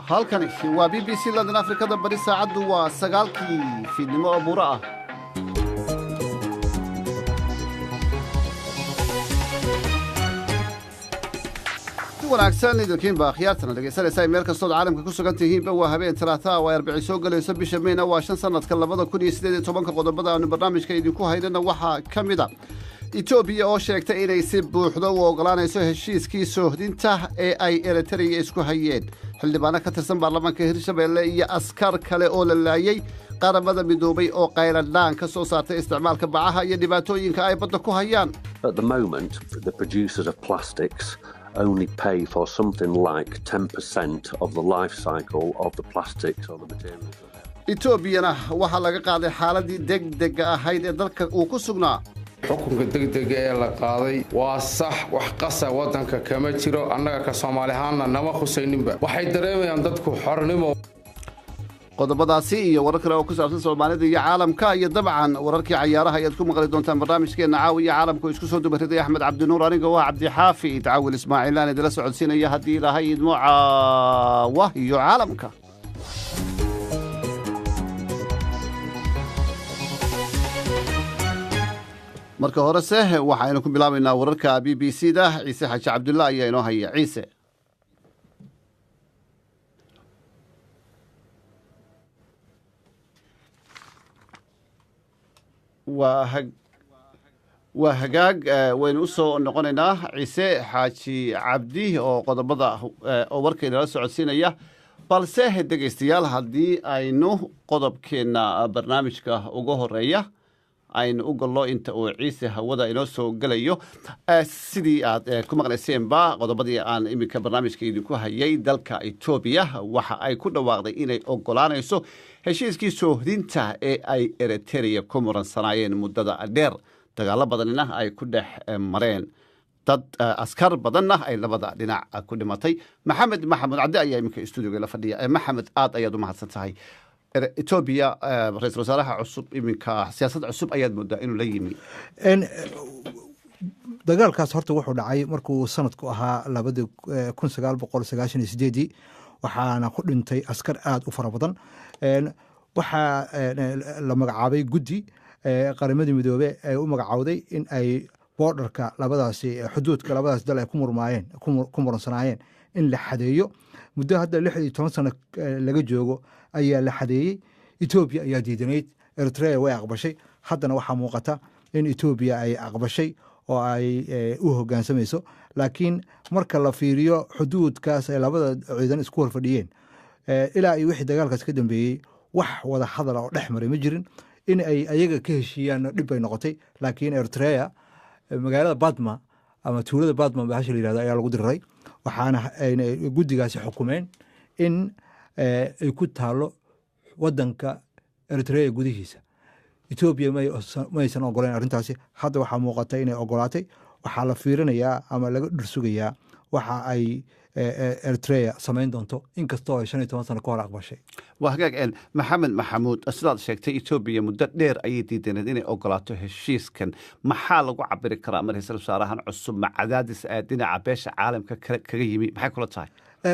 Halkani waa BBC London. Afrikada Bari saacaddu waa 9-kii fiidnimo oo buuro ah. Si wanaagsan idinkiinba akhyaartana dhegaysanaysa, meel kastood caalamka ku sugan tihiinba. Waa habeen Talaataa oo ay Arbici soo gelayso, bisha Meyna waa 5, sanadka 2018-ka. Qodobada aanu barnaamijka idinku haynana waxaa ka mid a Etoobiya oo sheegtay inay si buuxdo u ogolaanayso heshiiskii soohdinta ee ay Eritreya isku hayeen, xildhibaano ka tirsan baarlamaanka Hirshabeelle iyo askar kale oo la laayey, Qaramada Midoobay oo qayladhaan ka soo saartay isticmaalka bacaha iyo dhibaatooyinka ay badda ku hayaan. At the moment, the producers of plastics only pay for something like 10% of the life cycle of the plastics or the materials. Etoobiyana waxaa laga qaaday xaaladii degdega ahayd ee dalka uu ku sugnaa. Xukunka degdega ee la qaaday waa sax. Wax qasa waddanka kama jiro. Annaga ka Soomaali ahaanna nama khusayninba. Waxay dareemayaan dadku xornimo. Qodobadaasi iyo warar kale oo ku saabsan Soomaalida iyo caalamka iyo dabcan wararkii cayaaraha ayaad ku maqli doontaan barnaamijkeenna Caawiya Caalamka oo isku soo dubariday Axmed Cabdinuur. Aniga waa Cabdixaafi Idcaawil Ismaaciilaan idila socodsiinaya haddii Ilaahay idmo Caawa iyo Caalamka. Marka horese waxaynu ku bilaabaynaa wararka BBC da. Ciise Xaaji Cabdulla ayaa inoo haya. Ciise. Waa hagaag, waynu usoo noqonaynaa Ciise Xaaji Cabdi oo qodobada oo warkaynala socodsiinaya, balse dhegaystayaal, haddii aynu qodobkeenna barnaamijka uga horeeya aynu u gallo inta uu Ciise hawada inoo soo gelayo, sidii aad ku maqlayseenba qodobadii aan iminka barnaamijka idinku hayay, dalka Etoobiya waxa ay ku dhawaaqday inay ogolaanayso heshiiskii soohdinta ee ay Eritrea ku muransanaayeen muddada dheer, dagaalo badanina ay ku dhex mareen, dad askar badanna ay labada dhinac ku dhimatay. Maxamed Maxamuud Cabdi ayaa iminka stuudioga la fadhiya. Maxamed, aad ayaad u mahadsan tahay. Etoobiya ra-iisul wasaaraha cusub iminka siyaasad cusub ayaad moodaa inuu la yimi. Dagaalkaas horta wuxuu dhacay markuu sanadku ahaa 1998-dii, waxaana ku dhintay askar aada u fara badan. Waxaa la magacaabay guddi Qaramadii Midoobe ay u magacaawday in ay borderka labadaasi, xuduudka labadaas dal ay ku murmaayeen, ku muransanaayeen, in la xadeeyo. Muddo hadda 16 sano laga joogo ayaa la xadeeyey. Etoobiya ayaa diidanayd, Eritrea way aqbashay. Haddana waxaa muuqata in Etoobiya ay aqbashay oo ay u hogaansamayso. Laakiin marka la fiiriyo xuduudkaas ay labada ciidan isku horfadhiyeen ilaa iyo wixii dagaalkaas ka dambeeyey, wax wada hadala oo dhex maray ma jirin. In ay ayaga ka heshiiyaanna dhib bay noqotay. Laakiin Eritrea magaalada Badma ama tuulada Badma bahasha la yirahdo ayaa lagu diriray, waxaana guddigaasi xukumeen in ay ku taalo wadanka Eritrea gudihiisa. Etoobiya maysan ogoleyn arrintaasi. Hadda waxaa muuqata inay ogolaatay. Waxaa la fiirinayaa ama laga dhursugayaa waxa ay Eritrea samayn doonto, inkastoo ay 15 sano ka hor aqbashay. Waa hagaag. Maxamed Maxamuud, sidaad sheegtay, Etoobiya muddo dheer ayay diidaneed inay ogolaato heshiiskan. Maxaa lagu cabiri karaa ama ra-iisul wasaarahan cusub ma cadaadis dhinaca beesha caalamka kaga yimi? Maxay kula tahay?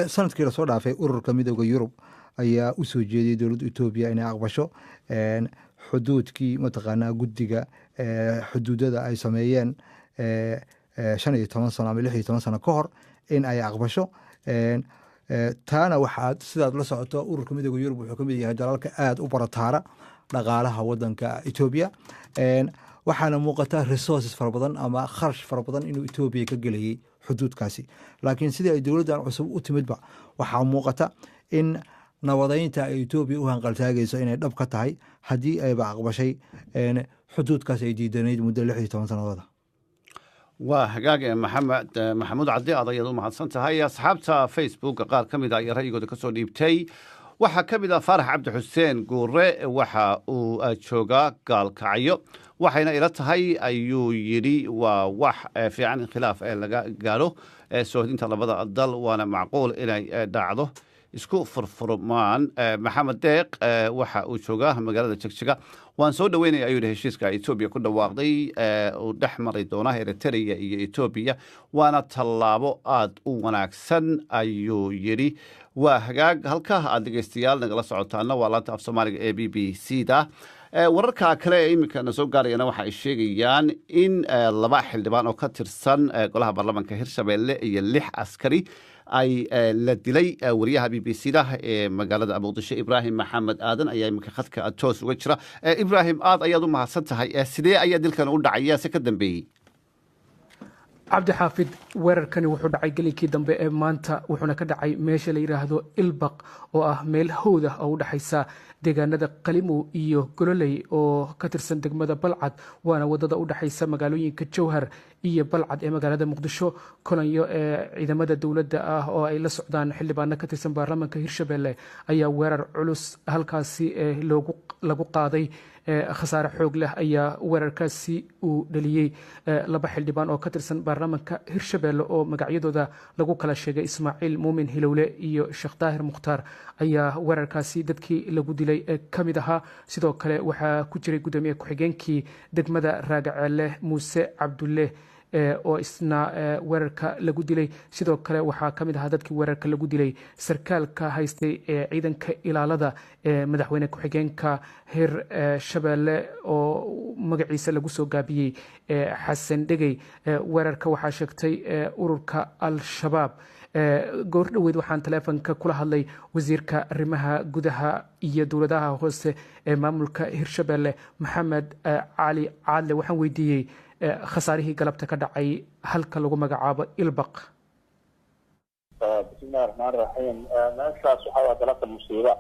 Sanadkii lasoo dhaafay Ururka Midooda Yurub ayaa u soo jeediyey dowladda Etoobiya inay aqbasho xuduudkii mataqaanaa guddiga xuduudada ay sameeyeen 15 sano ama 16 sano ka hor in ay aqbasho. Taana waxaad sidaad la socoto, Ururka Midooda Yurub wuxuu ka mid yahay dalalka aada u barataara dhaqaalaha wadanka Etoobiya. Waxaana muuqata resources fara badan ama kharash fara badan inuu Etoobiya ka gelayay xuduudkaasi. Laakiin sidii ay dowladdan cusub u timidba, waxaa muuqata in nabadeynta ay Etoobiya u hanqaltaagayso inay dhab ka tahay, haddii ayba aqbashay xuduudkaas ay diidanayd muddo 16 sanadooda. Waa hagaag, Maxamed Maxamuud Caddi, aad ayaad u mahadsan tahay. Asxaabta Facebooka qaar ka mid a ayaa ra'yigooda kasoo dhiibtay. Waxaa ka mid ah Faarax Cabdi Xuseen Guure, waxa uu joogaa Gaalkacyo. "Waxayna ila tahay," ayuu yidhi, "waa wax fiican in khilaaf laga gaadho soohdinta labada dal, waana macquul inay dhacdo isku furfurmaan." Maxamed Deeq waxa uu joogaa magaalada Jegjiga. "Waan soo dhaweynaya," ayuu yidhi, "heshiiska Etoobiya ku dhawaaqday uu dhex mari doona Eritrea iyo Etoobiya, waana tallaabo aada u wanaagsan," ayuu yidhi. Waa hagaag, halka aad dhegeystayaal nagala socotaana waa laanta af Soomaaliga ee BBC da. Wararka kale ee iminka na soo gaarayana waxa ay sheegayaan in laba xildhibaan oo ka tirsan golaha baarlamaanka Hirshabelle iyo lix askari ay la dilay. Wariyaha BBC da ee magaalada Muqdisho, Ibraahim Maxamed Aadan, ayaa iminka khadka toos uga jira. Ibraahim, aad ayaad u mahadsan tahay. Sidee ayaa dilkan u dhacaya se ka dambeeyey? Cabdi Xaafid, weerarkani wuxuu dhacay gelinkii dambe ee maanta, wuxuuna ka dhacay meesha la yidhaahdo Ilbaq, oo ah meel howd ah oo u dhexaysa deegaanada Qalimow iyo Gololey oo ka tirsan degmada Balcad, waana wadada u dhexaysa magaalooyinka Jowhar iyo Balcad ee magaalada Muqdisho. Kolonyo ee ciidamada dowladda ah oo ay la socdaan xildhibaano ka tirsan baarlamaanka Hirshabelle ayaa weerar culus halkaasi lagu qaaday. Khasaare xoog leh ayaa weerarkaasi uu dhaliyey. Laba xildhibaan oo ka tirsan baarlamaanka Hirshabelle oo magacyadooda lagu kala sheegay Ismaaciil Muumin Hilowle iyo Sheekh Daahir Mukhtaar ayaa weerarkaasi dadkii lagu dilay ka mid ahaa. Sidoo kale waxaa ku jiray gudoomiye ku-xigeenkii degmada Raagaceelle, Muuse Cabdulle, oo isna weerarka lagu dilay. Sidoo kale waxaa ka mid ahaa dadkii weerarka lagu dilay sarkaalka haystay ee ciidanka ilaalada ee madaxweyne ku-xigeenka Hir Shabeelle oo magaciisa lagu soo gaabiyey Xasan Dhegey. Weerarka waxaa sheegtay ururka Al-Shabaab. Goor dhoweyd waxaan taleefonka kula hadlay wasiirka arrimaha gudaha iyo dowladaha hoose ee maamulka Hirshabelle, Maxamed Cali Caadle. Waxaan weydiiyey khasaarihii galabta ka dhacay halka lagu magacaabo Ilbaq. Bismillahi raxmaan raxiim. Meeshaas waxaa waa galabta musiibo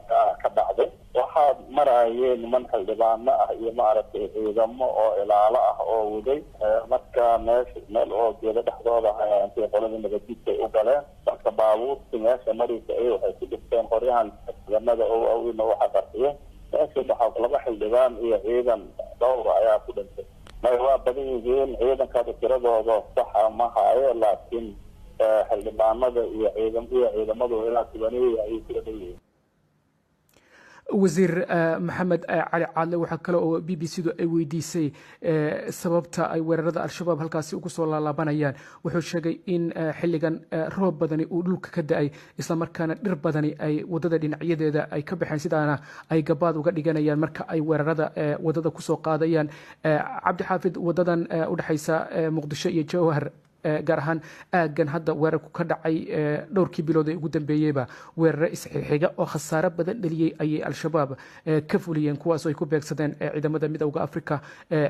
ka dhacday. Waxaa marayay niman xildhibaano ah iyo, maaragtay, ciidamo oo ilaalo ah oo waday. Marka meesha meel oo geedo dhexdooda ah intay qoladii nabadgudka ay u galeen, marka baabuurtii meesha maraysa ay waxay ku dhifteen qoryahan ciidamada oo waaweyn oo waxa qarxiyeen. Meesha waxaa laba xildhibaan iyo ciidan dhowr ayaa ku dhintay. May, waa badan yihiin ciidankaada, tiradooda saxa ma hayo, laakiin xildhibaanada iyo ciidan iyo ciidamadu ilaa 10 ayay ku dhan yihiin. Wasiir Maxamed Cali Caadle waxaa kale oo BBC du ay weydiisay sababta ay weerarada Al-Shabaab halkaasi ugu soo laalaabanayaan. Wuxuu sheegay in xilligan roob badani uu dhulka ka da-ay, islamarkaana dhir badani ay wadada dhinacyadeeda ay ka baxeen, sidaana ay gabaad uga dhiganayaan marka ay weerarada wadada kusoo qaadayaan. Cabdi Xaafid, wadadan udhexaysa Muqdisho iyo Jowhar, gaar ahaan aaggan hadda weerarku ka dhacay, dhowrkii bilood ee ugu dambeeyeyba weerare isxixiga oo khasaare badan dhaliyey ayay Al-Shabaab ka fuliyeen, kuwaas oo ay ku beegsadeen ciidamada Midowda Africa,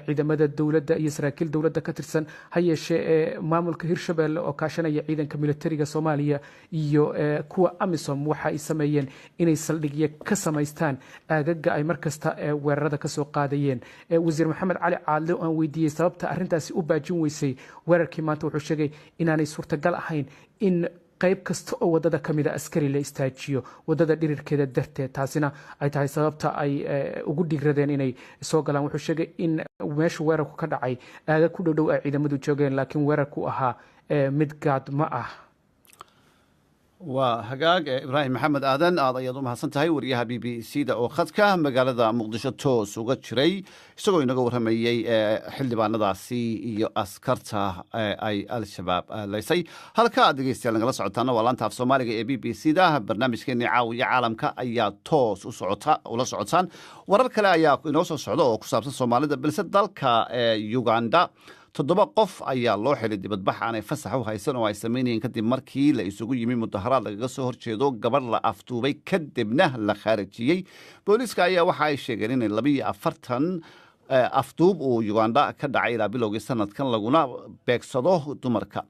ciidamada dowladda iyo saraakiil dowladda ka tirsan. Ha yeeshee maamulka Hirshabelle oo kaashanaya ciidanka militariga Soomaaliya iyo kuwa AMISOM waxa ay sameeyeen inay saldhigyo ka samaystaan aagaga ay markasta weerarada kasoo qaadayeen. Wasiir Maxamed Cali Caadle oo aan weydiiyey sababta arrintaasi u baajin weysay weerarkii maanta, wuxuu sheegay inaanay suurtagal ahayn in qayb kasta oo wadada ka mida askari la istaajiyo wadada dhirirkeeda darteed, taasina ay tahay sababta ay ugu dhigradeen inay soo galaan. Wuxuu sheegay in meesha weerarku ka dhacay aaga ku dhowdhow ay ciidamadu joogeen, laakiin weerarku ahaa mid gaadma ah. Waa hagaag, Ibraahim Maxamed Aadan, aad ayaad u mahadsan tahay, wariyaha BBC da oo khadka magaalada Muqdisho toos uga jiray, isagoo inaga warramayey xildhibaanadaasi iyo askarta ay Al-Shabaab laysay. Halka aad dhegeystayaal nagala socotaana waa laanta af Soomaaliga ee BBC da. Barnaamijkeennii Caawiya Caalamka ayaa toos u socota ula socotaan. Warar kale ayaa inoo soo socda oo ku saabsan Soomaalida, balse dalka Uganda toddoba qof ayaa loo xilay dibadbax aanay fasax u haysan oo ay samaynayeen, kadib markii la isugu yimi mudaharaad lagaga soo horjeedo gabadh la afduubay kadibna la khaarijiyey. Booliiska ayaa waxa ay sheegeen inay 42 afduub uu Uganda ka dhacay ilaa bilowgii sanadkan, laguna beegsado dumarka.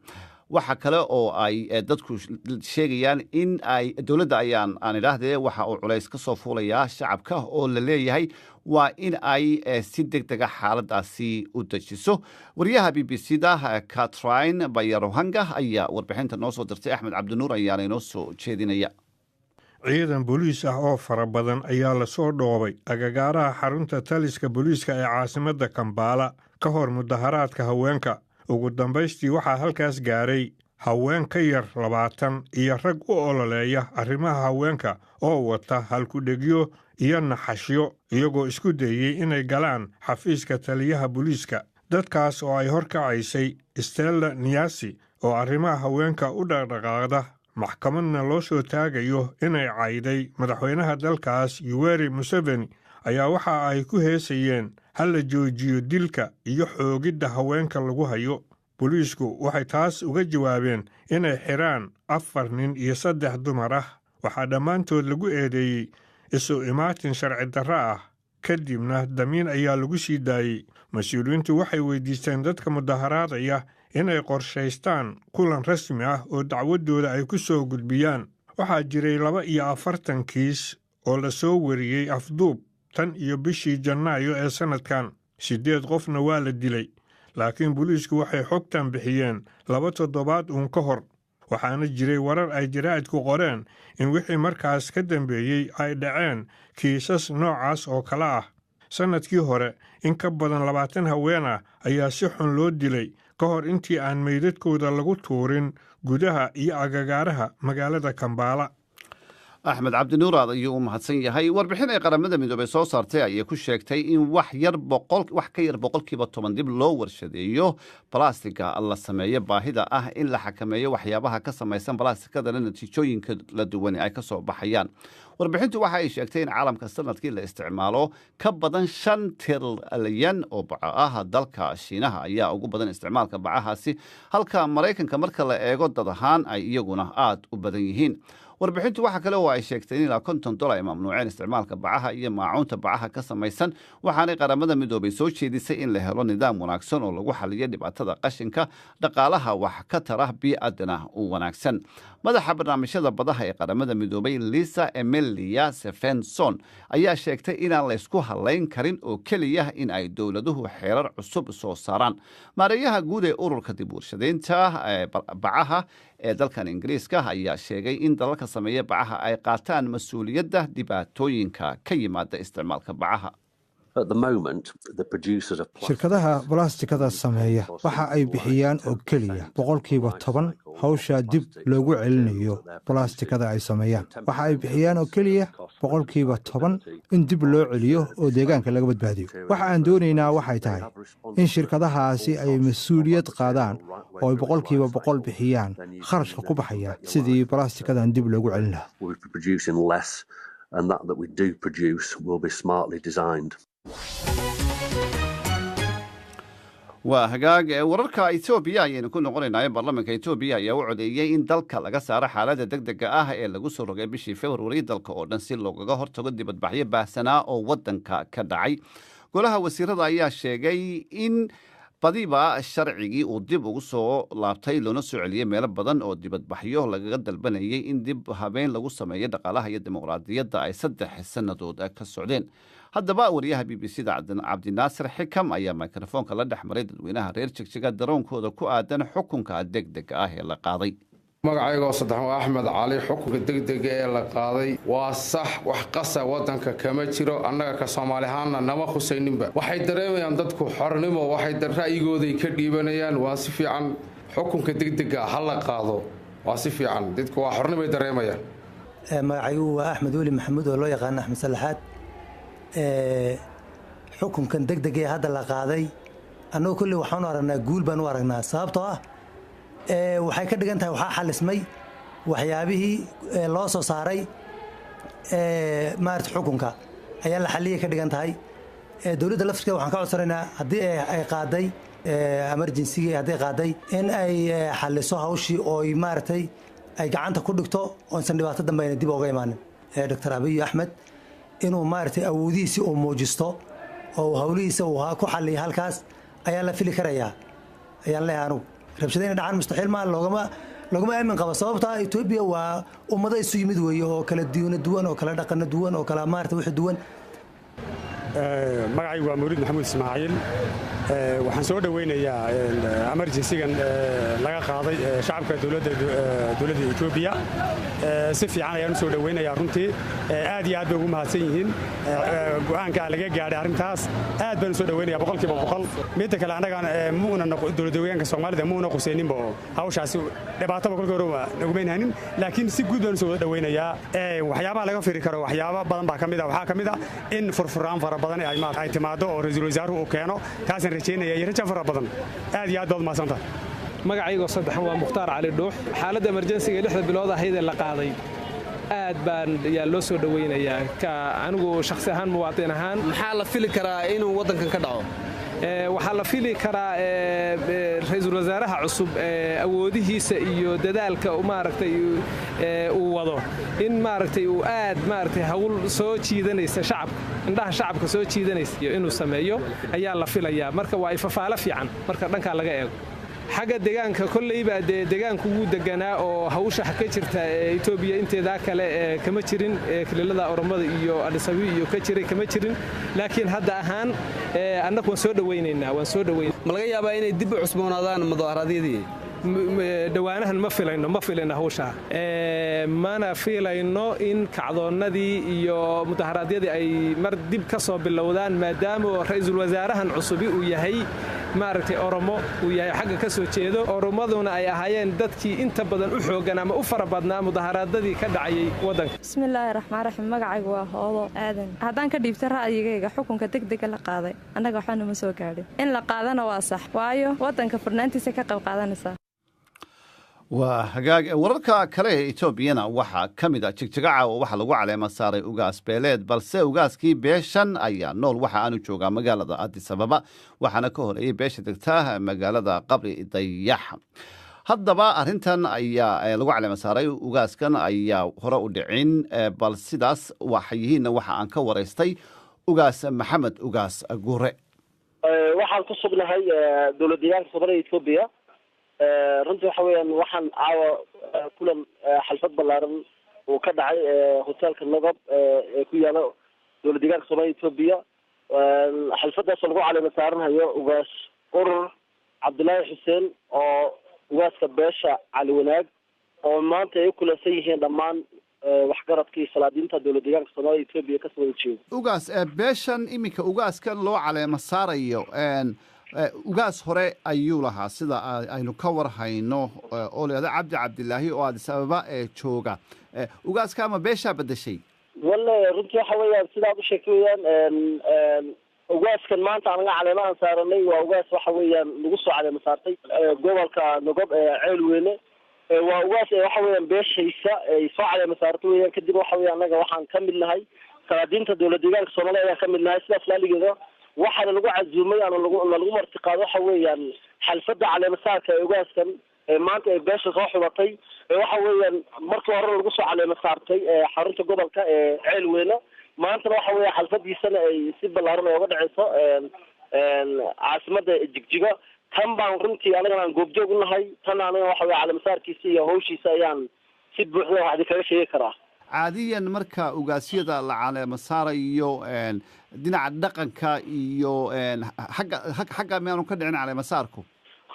Waxa kale oo ay dadku sheegayaan in ay dowladda ayaan aan idhaahdee waxa uu culays ka soo fuulayaa shacabka oo la leeyahay Waa in ay si deg dega xaaladaasi u dejiso. Wariyaha BBC da Catherine Bayaruhanga ayaa warbixinta noo soo dirtay. Axmed Cabdinuur ayaana inoo soo jeedinaya. Ciidan booliis ah oo fara badan ayaa lasoo dhoobay agagaaraha xarunta taliska booliiska ee caasimadda Kambaala ka hor mudaharaadka haweenka. Ugu dambaystii waxaa halkaas gaaray haween ka yar 20 iyo rag u ololeeya arrimaha haweenka oo wata halkudhegyo iyo naxashyo, iyagoo isku dayey inay galaan xafiiska taliyaha booliiska. Dadkaas oo ay horkacaysay Stella Nyanzi, oo arrimaha haweenka u dhaqdhaqaaqda, maxkamadna loo soo taagayo inay cayday madaxweynaha dalkaas Yuweri Museveni, ayaa waxa ay ku heesayeen "Ha la joojiyo dilka iyo xoogidda haweenka lagu hayo." Booliisku waxay taas uga jawaabeen inay xidhaan afar nin iyo saddex dumar ah. Waxaa dhammaantood lagu eedeeyey isu imaatin sharci darro ah, kadibna damiin ayaa lagu sii daayey. Mas-uuliyiintu waxay weydiisteen dadka mudaharaadaya inay qorshaystaan kulan rasmi ah oo dacwaddooda ay ku soo gudbiyaan. Waxaa jiray 42 kiis oo la soo wariyey afduub tan iyo bishii Janaayo ee sannadkan, siddeed qofna waa la dilay, laakiin booliisku waxay xogtan bixiyeen 2 toddobaad uun ka hor. Waxaana jiray warar ay jaraa'idku qoreen in wixii markaas ka dambeeyey ay dhaceen kiisas noocaas oo kale ah. Sannadkii hore in ka badan 20 haween ah ayaa si xun loo dilay ka hor intii aan meydadkooda lagu tuurin gudaha iyo agagaaraha magaalada Kambaala. Axmed Cabdinuur, aad ayuu u mahadsan yahay. Warbixin ay Qaramada Midoobey soo saartay ayay ku sheegtay in wax yar boqol wax ka yar 10% dib loo warshadeeyo balastiga la sameeyo. Baahida ah in la xakameeyo waxyaabaha ka samaysan balastikadana natiijooyinka la duwan ay ka soo baxayaan. Warbixintu waxa ay sheegtay in caalamka sanadkii la isticmaalo ka badan 5 trilyan oo baco ah. Dalka Shiinaha ayaa ugu badan isticmaalka bacahaasi, halka Maraykanka marka la eego dad ahaan ay iyaguna aada u badan yihiin. Warbixintu waxa kale oo ay sheegtay in ilaa 50 dolar ay mamnuuceen isticmaalka bacaha iyo maacuunta bacaha ka samaysan. Waxaanay Qaramada Midoobay soo jeedisay in la helo nidaam wanaagsan oo lagu xaliyo dhibaatada qashinka, dhaqaalaha wax ka tara, bii'adana u wanaagsan. Madaxa barnaamijyada badaha ee Qaramada Midoobay, Lisa Emilia Svensson, ayaa sheegtay inaan laysku halayn karin oo keliya in ay dowladuhu xeerar cusub soo saaraan. Maareeyaha guud ee ururka dib warshadeynta bacaha ee dalkan Ingiriiska ayaa sheegay in dalalka sameeya bacaha ay qaataan mas-uuliyadda dhibaatooyinka ka yimaada isticmaalka bacaha. Shirkadaha balastikada sameeya waxa ay bixiyaan oo keliya 10% hawsha dib loogu celinayo balastikada ay sameeyaan. Waxa ay bixiyaan oo keliya 10% in dib loo celiyo oo deegaanka laga badbaadiyo. Waxa aan doonaynaa waxay tahay in shirkadahaasi ay mas-uuliyad qaadaan oo ay 100% bixiyaan kharashka ku baxaya sidii balastikadan dib loogu celin lahaa. And that that we do produce will be smartly designed. Waa hagaag. Wararka Etoobiya ayaynu ku noqonaynaa. Baarlamaanka Etoobiya ayaa u codeeyey in dalka laga saaro xaalada deg dega ah ee lagu soo rogay bishii February dalka oo dhan, si loogaga hortago dibadbaxyo baahsanaa oo wadanka ka dhacay. Golaha wasiirada ayaa sheegay in badiba sharcigii uu dib ugu soo laabtay, loona soo celiyey meelo badan oo dibadbaxyo lagaga dalbanayay in dib habeen lagu sameeyo dhaqaalaha iyo dimuqraadiyadda ay 3 sannadood ka socdeen. Haddaba wariyaha BBC da Cabdinaasir Xikam ayaa mikrofoonka la dhex maray dadweynaha reer Jigjiga daroonkooda ku aadan xukunka deg dega ah ee la qaaday. Magacaygoo saddexan waa Axmed Cali. Xukunka degdega ee la qaaday waa sax. Wax qasa waddanka kama jiro, annaga ka Soomaali ahaanna nama khusayninba. Waxay dareemayaan dadku xornimo, waxay ra'yigooday ka dhiibanayaan. Waa si fiican, xukunka degdega ha la qaado, waa si fiican, dadku waa xornimay dareemayaan. Magacaygu waa Axmed Weli Maxamuud oo loo yaqaano Axmed Salaxaad. Xukunkan degdega ee hadda la qaaday annagu kolley waxaan u aragnaa guul baan u aragnaa, sababtoo ah waxay ka dhigan tahay waxaa xalismay waxyaabihii loo soo saaray maarata. Xukunka ayaa la xaliyay ka dhigan tahay. Dowladda laftirkeeda waxaan ka codsanaynaa haddii ay qaaday emergency-gii, hadday qaaday, in ay xaliso hawshii ooy maaragtay ay gacanta ku dhigto oonsan dhibaato dambe ayna dib ooga imaanin. Doctor Abiy Axmed inuu maaragtay awoodihiisii uu muujisto oo hawlihiisa uu ku xaliyo halkaas ayaa la fili karayaa ayaan leeyahay anugu. Rabshado inay dhacaan mustaxiil maa, loogama aamin qabo, sababtaa Etoobiya waa ummado isu yimid weeye oo kala diino duwan oo kala dhaqano duwan oo kala maarata wixii duwan. Magacaygu waa Mawlid Maxamuud Ismaaciil. Waxaan soo dhoweynayaa emergency-gan laga qaaday shacabka dowladda Etoobiya. Si fiican ayaan u soo dhoweynayaa runtii. Aad iyo aad bay ugu mahadsan yihiin go'aanka laga gaadhay arrintaas. Aad baan u soo dhoweynaya 100%. Midda kale, annagaan muuna dowlad deegaanka Soomaalida muuna qusayninba oo hawshaasi dhibaataba kolka hore waa nagumayn hanin, laakiin si guud baan u soo wada dhoweynayaa. Waxyaabaha laga firi karo waxyaaba badan baa ka mid ah. Waxaa ka mid ah in furfuraan fara badan ay timaado oo ra-iisul wasaaruhu uu keeno. Taasaan rajaynaya iyo raja fara badan. Aad iyo aad baad umahadsantahay. Magacaygoo saddexan waa Mukhtaar Cali Dhuux. Xaaladda emergency-ga 6da bilood ahaydee la qaaday aad baan yaa loo soo dhoweynayaa, ka anigu shakhsi ahaan, muwaadin ahaan. Maxaa la fili karaa inuu waddankan ka dhaco? Waxaa la fili karaa ra-iisul wasaaraha cusub awoodihiisa iyo dadaalka maaragtay uu wado in maaragtay uu aad maaragtay hawl soo jiidanaysa shacabka, indhaha shacabka soo jiidanaysa inuu sameeyo ayaa la filayaa. Marka waa ifafaalo fiican marka dhankaa laga eego. Xagga deegaanka kolleybaa dee deegaanku wuu deganaa oo hawsha ka jirta Etoobiya inteedaa kale kama jirin, kililada Oromada iyo Adhisabi iyo ka jiray kama jirin, laakiin hadda ahaan annagu waan soo dhowaynaynaa, waan soo dhoweyn. Ma laga yaabaa inay dib u cusboonaadaan mudaharaadyadii? Dhowaanahan ma filayno, ma filayno hawshaa, mana filayno in kacdoonnadii iyo mudaharaadyadii ay mar dib ka soo bilowdaan, maadaama ra-iisul wasaarahan cusubi uu yahay maaragtay Oromo uu yahay, xagga ka soo jeedo, Oromaduna ay ahaayeen dadkii inta badan u xooggan ama u fara badnaa mudaharaadadii ka dhacayay waddanka. Bismillaahi raxmaan raxiim. Magacaygu waa Hoodo Aadan. Haddaan ka dhiibta ra'yigayga xukunka degdega la qaaday, annaga waxba nama soo gaadhin. In la qaadana waa sax, waayo waddanka furnaantiisa ka qayb qaadanaysaa. Waa hagaag. Wararka kale ee Etoobiyana waxaa ka mid a Jigjigaca oo waxaa lagu caleema saaray ugaas beeleed, balse ugaaskii beeshan ayaa nool, waxa aanu joogaa magaalada Addis Ababa, waxaana ka horeeyey beesha degta magaalada Qabri Dayax. Haddaba arrintan ayaa lagu caleema saaray ugaaskan ayaa hore u dhicin, bal sidaas waxay yihiinna waxa aan ka waraystay Ugaas Maxamed Ugaas Gure. Waxaan ku sugnahay dowlad deegaanka Soomaalida Etoobiya. Runtii waxa weeyaan waxaan caawa kulan xalfad ballaaran uu ka dhacay hotelka Nogob ee ku yaalo dowlad deegaanka Soomaalida Etoobiya. Xalfadaas oo lagu caleema saaranhayo Ugaas Urur Cabdullaahi Xuseen oo ugaaska beesha Cali Wanaag, oo maanta ay u kulansan yihiin dhammaan waxgaradkii salaadiinta dowlad deegaanka Soomaalida Etoobiya kasoo wada jeedo. Ugaas, beeshan iminka ugaaskan loo caleema saarayo, ugaas hore ayuu lahaa sida aynu ka war hayno oo la yidhahdo Cabdi Cabdilaahi oo Addis Ababa ee jooga. Ugaaska ama beeshaa bedeshay? Walle, runtii waxa weeyaan sidaad u sheegtay weeyaan. Ugaaskan maanta anaga caleemahan saaranay waa ugaas waxa weeyaan lagu soo caleema saartay gobolka Nogob ee Ceelweyne. Waa ugaas waxa weeyaan beeshaysa ay soo caleema saartay weeyaan. Kadib waxa weya annaga waxaan ka mid nahay salaadiinta dowlad deegaanka Soomaaliya ayaan ka mid nahay. Sidaas laaligeeda waxaana lagu casuumay ama lagu lagu martiqaado waxa weeyaan xalfadda caleemasaarka ee ugaaskan ee maanta ay beesha soo xulatay, waxa weeyaan markii hore lagu soo caleema saartay xarunta gobolka ee Ceelweyne, maantana waxa weya xalfadiisana ay si ballaaran ooga dhaceyso caasimada Jigjiga. Tan baan runtii anagana aan goobjoog u nahay. Tan anaga waxa weya caleemasaarkiisa iyo hawshiisa ayaan si buuxda wax idinkaga sheegi karaa. Caadiyan marka ugaasyada la caleema saarayo, dhinaca dhaqanka iyo xagga miyaanu ka dhicin caleema saarku?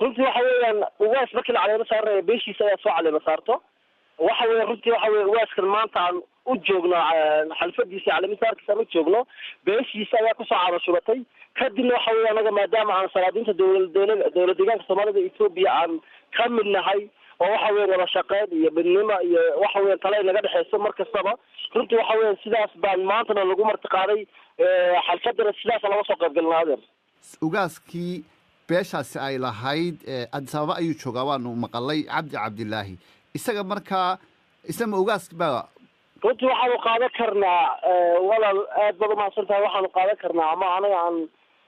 Runtii waxa weeyaan ugaas markii la caleema saaranayo beeshiisa ayaa soo caleema saarto. Waxa weya runtii waxa weya ugaaskan maanta aan u joogno xalfadiisa caleema saarkiisa aan u joogno, beeshiisa ayaa kusoo caano shubatay. Kadibna waxa weya anaga maadaama aan salaadiinta dowlad deegaanka Soomaalida Etoobiya aan ka mid nahay oo waxa weya wada shaqeyn iyo midnimo iyo waxa weya tale ay naga dhexeyso mar kastaba, runtii waxa weya sidaas baan maantana lagu martiqaaday, xalfadana sidaasa laga soo qayb galnaa, adeer. Ugaaskii beeshaasi ay lahayd Addis Ababa ayuu joogaa waanu maqalay, Cabdi Cabdilaahi. Isaga markaa isna ma ugaas ba? Runtii waxaanu qaadan karnaa, walaal, aad baad umahadsan tahay, waxaanu qaadan karnaa ama anaga aan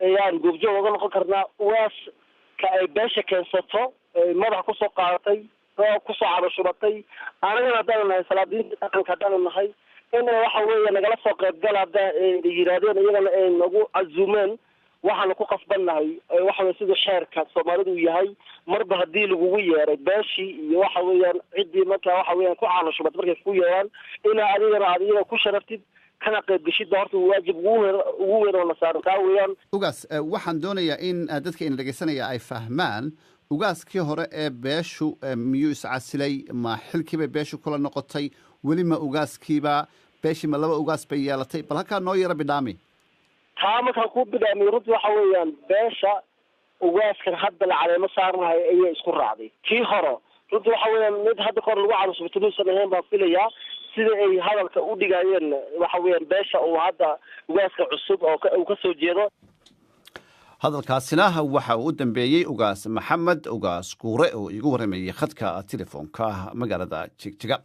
ayaan goobjoog oga noqon karnaa ugaas ka ay beesha keensato, madaxa kusoo qaadatay oo kusoo cabashubatay. Anagana haddaanu nahay salaadiinta dhaqanka haddaanu nahay, in waxa weeye nagala soo qaybgala hadda yidhaahdeen, iyagana ay nagu casuumeen, waxaanu ku qasbannahay waxa weye siduu xeerka Soomaalidu uu yahay, marba haddii lagugu yeeray beeshii iyo waxa weeyaan ciddii markaa waxa weeyaan ku caano shubatay markay ku yeeraan, inaa adigana aad iyaga ku sharaftid. Kana qaybgeshid ba horta waajib ugu weyn oo la saaran taa weeyaan. Ugaas, waxaan doonayaa in dadka ina dhegeysanaya ay fahmaan, ugaaskii hore ee beeshu miyuu iscasilay? Ma xilkiibay beeshu kula noqotay? Weli ma ugaaskiiba? Beeshii ma laba ugaas bay yeelatay? Bal halkaa noo yaro bidhaami. Taa markaan kuu bidhaamiyo, runtii waxa weeyaan beesha ugaaskan hadda la caleemo saarnahay ayay isku raacday. Kii hore runtii waxa weeyaan mid hadda kahor lagu calusubtay muusan ahayn baan filayaa, sida ay hadalka u dhigayeen. Waxa weeyaan beesha uu hadda ugaaska cusub oo uu ka soo jeedo. Hadalkaasina waxa uu u dambeeyey Ugaas Maxamed Ugaas Guure oo iigu warramayey khadka telefoonka magaalada Jigjiga.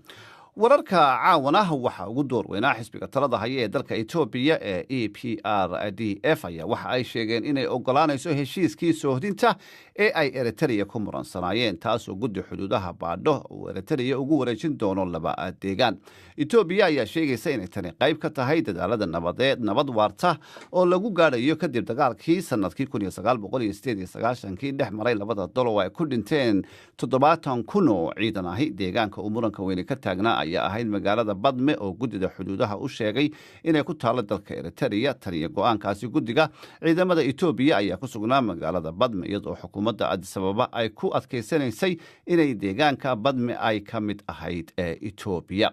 Wararka caawana waxaa ugu door weynaa xisbiga talada haya ee dalka Etoobiya ee EPRDF ayaa waxa ay sheegeen inay ogolaanayso heshiiskii soohdinta ee ay Eritrea ku muransanaayeen, taasoo guddi xuduudaha baadho uu Eritrea ugu wareejin doono laba deegaan. Etoobiya ayaa sheegaysa inay tani qayb ka tahay dadaalada nabadeed, nabad waarta oo lagu gaadhayo kadib dagaalkii sanadkii 1998-kii dhex maray labada dal oo ay ku dhinteen 70,000 oo ciidan ahi. Deegaanka uu muranka weyne ka taagnaa ayaa ahayd magaalada Badme oo guddida xuduudaha u sheegay inay ku taalo dalka Eritrea. Tan iyo go-aankaasi guddiga, ciidamada Etoobiya ayaa ku sugnaa magaalada Badme, iyadoo xukuumadda Addis Ababa ay ku adkaysanaysay inay deegaanka Badme ay ka mid ahayd ee Etoobiya.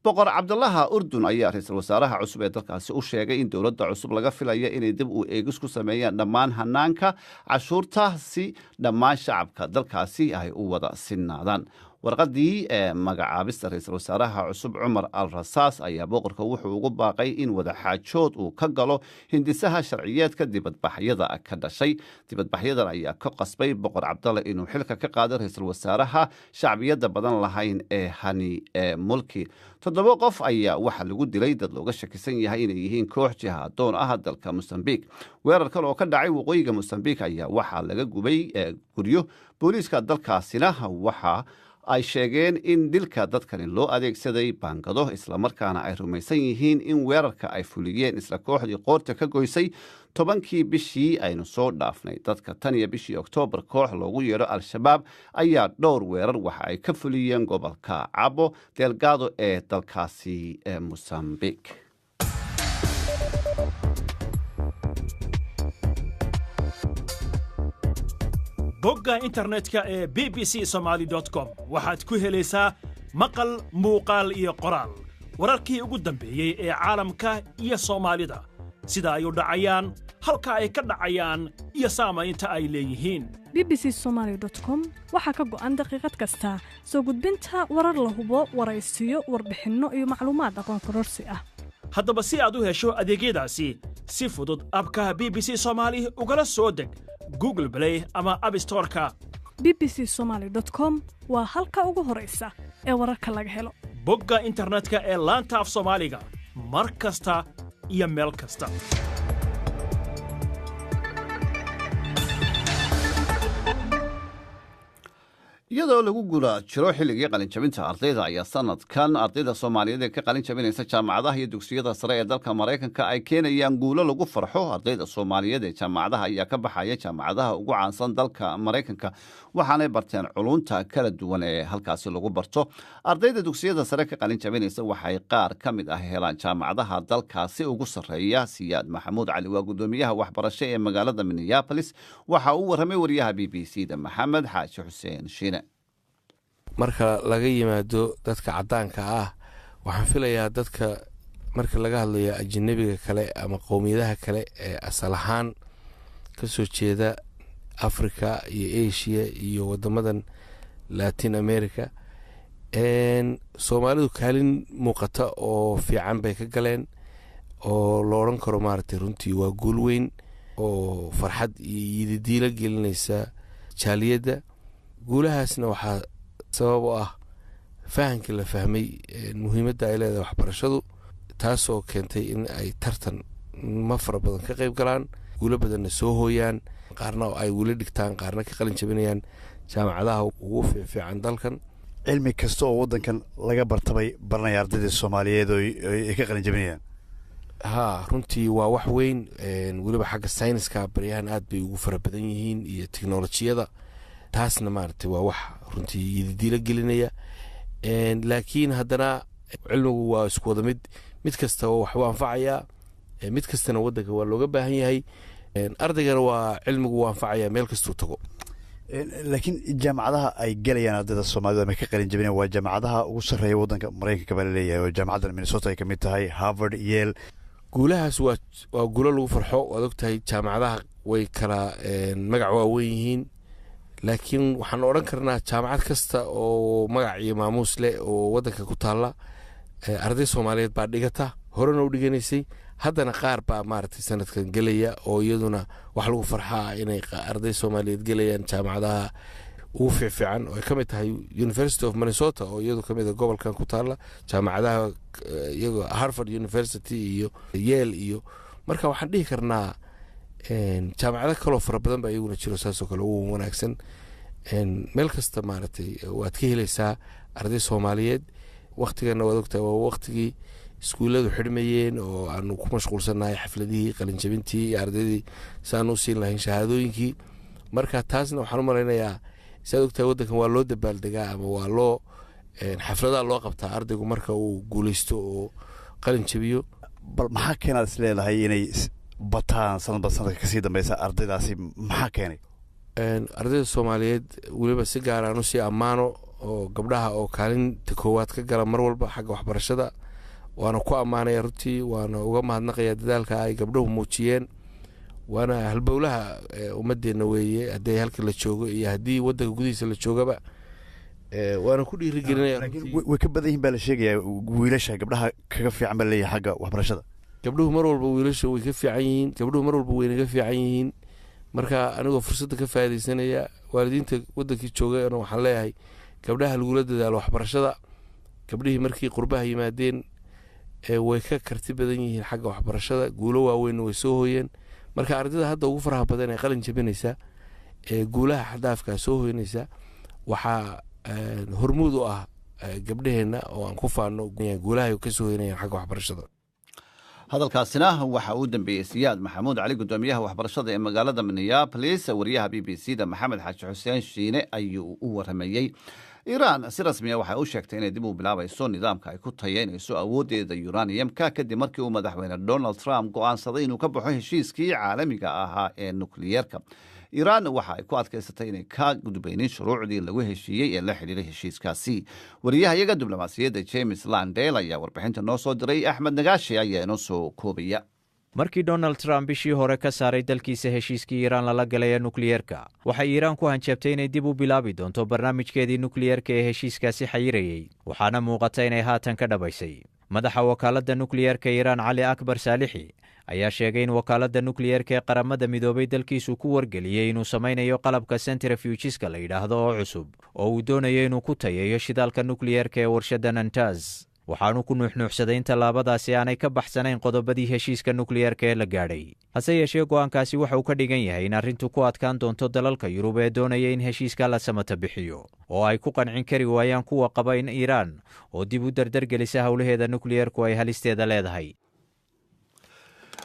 Boqor Cabdalaha Urdun ayaa ra-iisul wasaaraha cusub ee dalkaasi u sheegay in dowladda cusub laga filaya inay dib u eegis ku sameeyaan dhammaan hanaanka cashuurta si dhammaan shacabka dalkaasi ay u wada sinaadaan. Warqadii ee magacaabista ra-iisul wasaaraha cusub Cumar al Rasaas ayaa boqorka wuxuu ugu baaqay in wadaxaajood uu ka galo hindisaha sharciyeedka dibadbaxyada ka dhashay. Dibadbaxyadan ayaa ka qasbay Boqor Cabdalle inuu xilka ka qaado ra-iisul wasaaraha shacbiyadda badan lahayn ee Hani ee Mulki. Toddoba qof ayaa waxaa lagu dilay dad looga shakisan yahay inay yihiin koox jihaadoon ah dalka Mosambique. Weerarkan oo ka dhacay waqooyiga Mosambique ayaa waxaa laga gubay guryo. Booliiska dalkaasina waxa ay sheegeen in dilka dadkani loo adeegsaday baangado, islamarkaana ay rumaysan yihiin in weerarka ay fuliyeen isla kooxdii qoorta ka goysay 10-kii bishii aynu soo dhaafnay dadka. Tan iyo bishii Oktoobar, koox loogu yeedho Al-Shabaab ayaa dhowr weerar waxa ay ka fuliyeen gobolka Cabo Delgado ee dalkaasi ee Mosambique. Bogga internetka ee BBC Somaali com waxaad ku helaysaa maqal, muuqaal iyo qoraal wararkii ugu dambeeyey ee caalamka iyo Soomaalida, sida ay u dhacayaan, halka ay ka dhacayaan iyo saamaynta ay leeyihiin. BBC Somaali com waxaa ka go'an daqiiqad kasta soo gudbinta warar la hubo, waraysiyo, warbixinno iyo macluumaad aqoon kororsi ah. Haddaba si aad u hesho adeegyadaasi si fudud, abka BBC Soomaali ugala soo deg Google Play ama App Store-ka. BBC Somaali com waa halka ugu horaysa ee wararka laga helo. Bogga internetka ee laanta af Soomaaliga, mar kasta iyo meel kasta. Iyadoo lagu guda jiro xilligii qalinjabinta ardayda ayaa sanadkan ardayda Soomaaliyeed ee ka qalin jabinaysa jaamacadaha iyo dugsiyada sare ee dalka Maraykanka ay keenayaan guulo lagu farxo. Ardayda Soomaaliyeed ee jaamacadaha ayaa ka baxaya jaamacadaha ugu caansan dalka Maraykanka, waxaanay barteen culunta kala duwan ee halkaasi lagu barto. Ardayda dugsiyada sare ka qalin jabinaysa waxay qaar ka mid ah helaan jaamacadaha dalkaasi ugu sarreeya. Siyaad Maxamuud Cali waa gudoomiyaha waxbarasho ee magaalada Minneapolis. Waxa uu warramay wariyaha BBC da Maxamed Xaaji Xuseen Shiine. Marka laga yimaado dadka caddaanka ah, waxaan filayaa dadka marka laga hadlayo ajanabiga kale ama qowmiyadaha kale ee asal ahaan ka soo jeeda Africa iyo Asia iyo wadamadan Latin America, Soomaalidu kaalin muuqata oo fiican bay ka galeen oo la odhan karo maaragtay runtii waa guul weyn oo farxad iyo yididiilo gelinaysa jaaliyadda. Guulahaasna waxaa sabab u ah fahamkii la fahmay muhiimadda ay leedahay waxbarashadu, taasoo keentay in ay tartan ma fara badan ka qayb galaan, guulo badanna soo hooyaan, qaarna ay weli dhigtaan, qaarna ka qalin jabinayaan jaamacadaha ugu fiicfiican dalkan. Cilmi kasta oo waddankan laga bartabay baranaya ardayda Soomaaliyeed oo ay ka qalin jabinayaan. Haa, runtii waa wax weyn. Weliba xagga sayniska baryahan aad bay ugu fara badan yihiin iyo teknolojiyada, taasna maaragtay waa wax runtii yididiilo gelinaya. Laakiin haddana cilmigu waa isku wada mid, Mid kastaba waxbuu anfacayaa, mid kastana waddanka waa looga baahan yahay. Ardaygana waa cilmigu wuu anfacaya meel kastuu tago. Laakiin jaamacadaha ay galayaan ardayda Soomaalida ama ka qalin jabinayaan waa jaamacadaha ugu sarreeya waddanka Maraykanka baa laleeyahay, oo jaamacaddan Minnesota ay ka mid tahay, Harvard, Yale. Guulahaas waa guulo lagu farxo. Waad ogtahay, jaamacadaha way kala magac waaweyn yihiin, laakiin waxaan odhan karnaa jaamacad kasta oo magac iyo maamuus leh oo waddanka ku taalla, arday Soomaaliyeed baa dhigata, horena u dhiganaysay, haddana qaar baa maaragtay sanadkan gelaya, oo iyaduna wax lagu farxaa inay arday Soomaaliyeed gelayaan jaamacadaha ugu fiicfiican, oo ay ka mid tahay University of Minnesota, oo iyadu ka mid a gobolkan ku taalla, jaamacadaha iyagoo Harvard University iyo Yale iyo. Marka waxaan dhihi karnaa jaamacado kaloo fara badan baa iyaguna jiro, saasoo kale ugu wanaagsan. Meel kasta maaragtay waad ka helaysaa arday Soomaaliyeed. Waktigana waad ogtahay, waa waktigii iskuulladu xidhmayeen oo aanu ku mashquulsannahay xafladihii qalinjabintii iyo ardaydii si aanu u siin lahayn shahaadooyinkii. Marka taasna waxaan u malaynayaa, siaad ogtahay, waddankan waa loo dabaaldegaa ama waa loo xafladaha loo qabtaa ardaygu marka uu guuleysto oo qalin jabiyo. Bal maxaa keenaad is leedahay inay bataan sanadba sanadka kasii dambeysa ardaydaasi? Maxaa keenay? Ardayda Soomaaliyeed weliba si gaar aan usii ammaano, oo gabdhaha oo kaalinta koowaad ka gala mar walba xagga waxbarashada, waana ku ammaanaya runtii, waana uga mahadnaqaya dadaalka ay gabdhuhu muujiyeen. Waana halbowlaha ummadeenna weeye, haddii halka la joogo iyo haddii waddanka gudihiisa la joogaba, waana ku dhiirigelinaya. Way ka badan yihin baa la sheegayaa wiilasha, gabdhaha kaga fiican baa laleeyahay xagga waxbarashada. Gabdhuhu mar walba wiilasha way ka fiican yihiin, gabdhuhu mar walba waynaga fiican yihiin. Marka anigoo fursadda ka faaidaysanaya, waalidiinta waddankii joogayna waxaan leeyahay gabdhaha lagula dadaalo waxbarashada. Gabdhihii markii qurbaha yimaadeen way ka karti badan yihiin xagga waxbarashada, guulo waaweynna way soo hoyeen. Marka ardayda hadda ugu faraha badan ee qalin jabinaysa ee guulaha xadaafkaa soo hoynaysa waxaa hormuud u ah gabdhaheenna, oo aan ku faano guulaha ka soo hoynayaan xagga waxbarashada. Hadalkaasina waxa uu dambeeyey Siyaad Maxamuud Cali, gudoomiyaha waxbarashada ee magaalada Minneapolis. Wariyaha BBC da Maxamed Xaaji Xuseen Shiine ayuu u waramayey. Iiraan si rasmiya waxay u sheegtay inay dib u bilaabayso nidaamka ay ku tayeynayso awooddeeda uraniumka, kadib markii uu madaxweyne Donald Trump go'aansaday inuu ka baxo heshiiskii caalamiga ahaa ee nukliyeerka. Iiraan waxa ay ku adkaysatay inay ka gudbaynin shuruucdii lagu heshiiyey ee la xidhiiray heshiiskaasi. Wariyaha iyaga diblomaasiyadda James Landale ayaa warbixinta noo soo diray. Axmed Nagaashi ayaa inoo soo koobaya. Markii Donald Trump bishii hore ka saaray dalkiisa heshiiskii Iiraan lala galay ee nukliyeerka, waxay Iiraan ku hanjabtay inay dib u bilaabi doonto barnaamijkeedii nukliyeerka ee heshiiskaasi xayirayey, waxaana muuqata inay haatan ka dhabaysay. Madaxa wakaaladda nukliyeerka Iiraan, Cali Akbar Saalixi, ayaa sheegay in wakaaladda nukliyeerka ee Qaramada Midoobay dalkiisu ku wargeliyey inuu samaynayo qalabka centrifuges-ka la yidhaahdo oo cusub, oo uu doonayo inuu ku tayeeyo shidaalka nukliyeerka ee warshadda Natanz. Waxaanu ku nuuxnuuxsaday in tallaabadaasi aanay ka baxsanayn qodobadii heshiiska nukliyeerka ee la gaadhay. Hase yeeshee, go'aankaasi waxa uu ka dhigan yahay in arrintu ku adkaan doonto dalalka Yurub ee doonaya in heshiiska la samata bixiyo, oo ay ku qancin kari waayaan kuwa qaba in Iiraan oo dib u dardargelisa howlaheeda nukliyeerku ay halisteeda leedahay.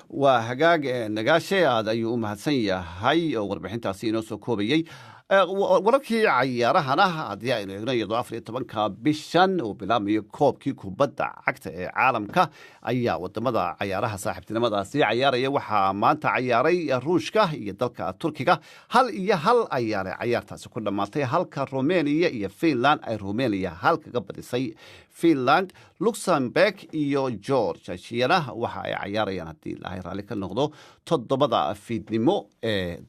Waa hagaag, Nagaashe aad ayuu u mahadsan yahay oo warbixintaasi inoo soo koobayey. Wararkii cayaarahana haddii aynu eegno, iyadoo 14-ka bishan uu bilaabmayo koobkii kubadda cagta ee caalamka, ayaa wadamada cayaaraha saaxiibtinimadaasi cayaaraya waxaa maanta cayaaray Ruushka iyo dalka Turkiga. 1-1 ayaanay cayaartaasi ku dhammaatay, halka Romania iyo Finland ay Romania hal kaga badisay Finland. Luxemburg iyo Georgiana waxa ay cayaarayaan, haddii Ilaahay raalli ka noqdo, 7-da fiidnimo ee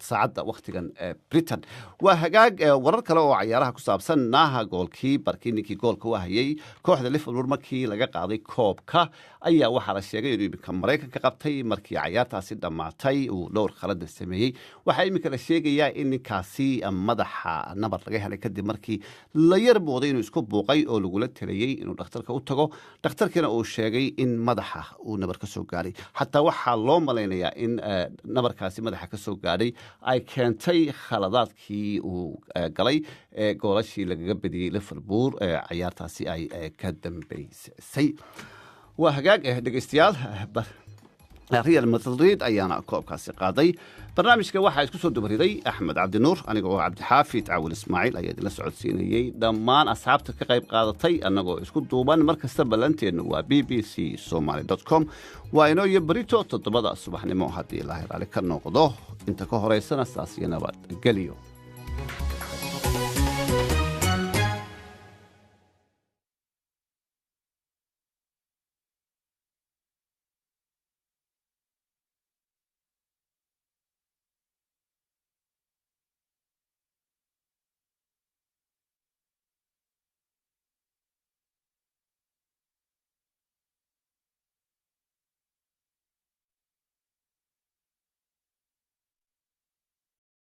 saacadda wakhtigan Britain. Waa hagaag, warar kale oo cayaaraha ku saabsan naha, goalkeeper-kii, ninkii goolka u hayay kooxda Liverpool markii laga qaaday koobka, ayaa waxaa la sheegay inuu iminka Maraykanka qabtay markii cayaartaasi dhammaatay uu dhowr khaladna sameeyey. Waxaa iminka la sheegayaa in ninkaasi madaxa nabar laga helay, kadib markii la yar mooday inuu isku buuqay oo lagula taliyey inuu dhakhtarka u tago, dhakhtarkiina uu sheegay in madaxa uu nabar ka soo gaadhay. Xataa waxaa loo malaynayaa in nabarkaasi madaxa ka soo gaadhay ay keentay khaladaadkii uu galay ee goolashii lagaga badiyey Liverpool ee cayaartaasi ay ka dambeysay. Waa hagaag, dhegeystayaal. Real Madrid ayaana koobkaasi qaaday. Barnaamijka waxaa isku soo dubariday Axmed Cabdinuur, aniga oo Cabdixaafid Cawil Ismaaciil ayaa idinla socodsiinayey. Dhammaan asxaabta ka qayb qaadatay, annagoo isku duuban, mar kasta ballanteennu waa bbcsomaly.com. Waa inoo iyo berito 7da subaxnimo haddii Ilaahay raali ka noqdo. Inta ka horaysana saas iyo nabad geliyo.